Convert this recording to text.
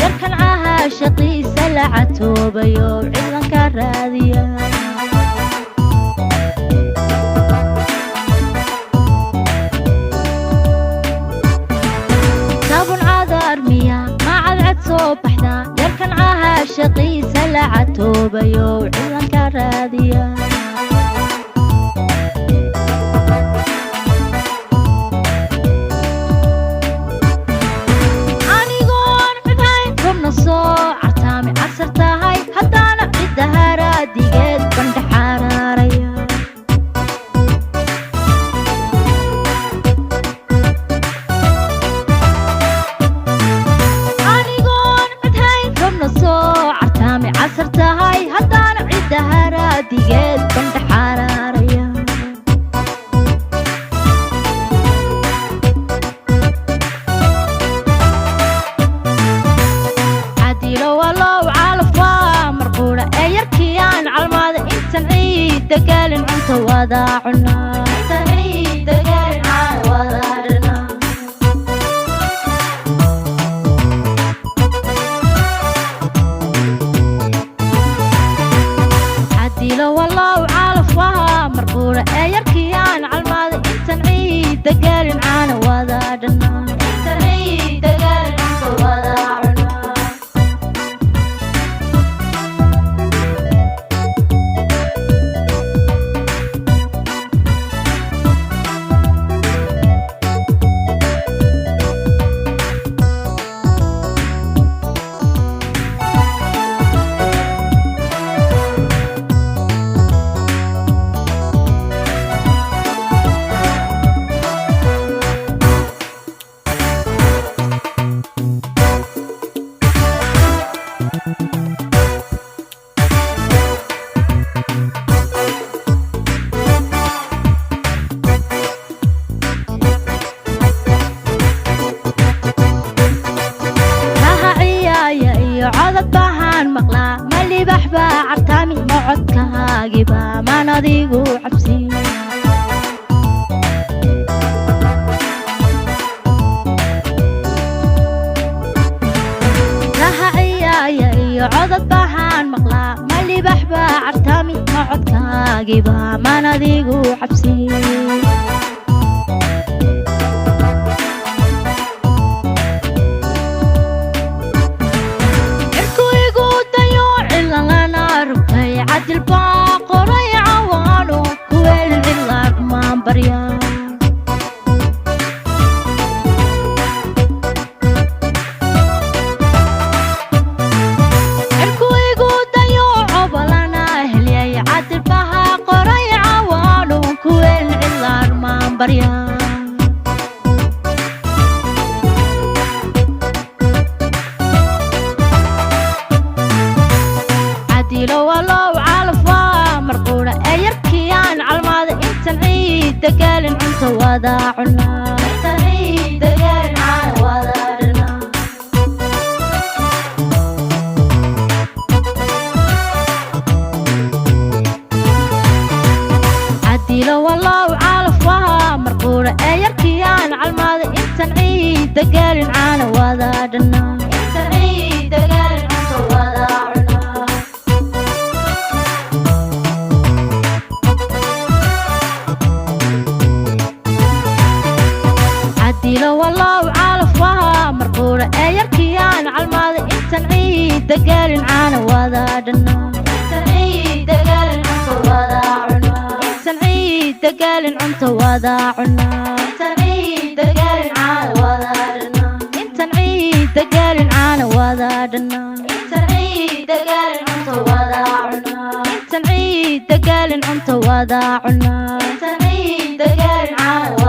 Yarkan cahaa shaqiisa la catoobayo, cidlanka raadiya. Sabun cadaar miya ma cadcad soo baxda? Yarkan cahaa shaqiisa la catoobayo, cidlanka raadiya. Anigoon cudhayn rubna soo cartaami, casar tahay haddaana cidda haraadigeed bandhaxaaraaraya. Anigoon cudhayn rubna soo cartaami, casar tahay haddaana cidda haraadigeed bandhaxaaraaraya. Cadilo walow calaf waa marquudha ee yarkii aan calmaada, intan ciidda gaalin cunta wada cunaa. Intan ciidda gaalin caan wada dhanaa. Cadilo walow calaf waa marquudha ee yarkii aan calmaada, intan ciidda gaalin caana wada dhanaa. Intan ciidda gaalin cunta wada cunaa. Raha ciyaaya iyo codad bahaan maqlaa, ma libax baa cartaami, ma codkaagiba maan adigu cabsi? Raha ciyaaya iyo codad bahaan maqlaa, ma libax baa cartaami, ma codkaagiba maan adigu cabsi? Cirku igu dayo cilalana rugtay, cadil baa qoray cawaano kuweelin cilaar maan barya. Cirku igu dayo cobalana helyay, cadil baha qoray cawaano kuweelin cilaar maan barya. Cadilo walow calaf waa marquudha ee yarkii aan calmaada, intan ciidda gaalin cunta wada cunaa. Intan ciidda gaalin caan wada dhanaa. Cadilo walow calaf waa marquudha ee yarkii aan calmaada, intan ciidda gaalin caana wada dhanaa. Intan ciidda gaalin cunta wada cunaa. Cadilo walow calaf waa marquudha ee yarkii aan calmaada, intan ciidda gaalin caana wada dhanaa. Intan ciidda gaalin cunta wada cunaa. Intan ciidda gaalin cunta wada cunaa. Intan ciidda gaalin caana wada dhanaa. Intan ciidda gaalin caana wada dhanaa. Intan ciidda gaalin cunta wada cunaa. Intan ciidda gaalin cunta wada cunaa. Intan ciidda gaalin caana wada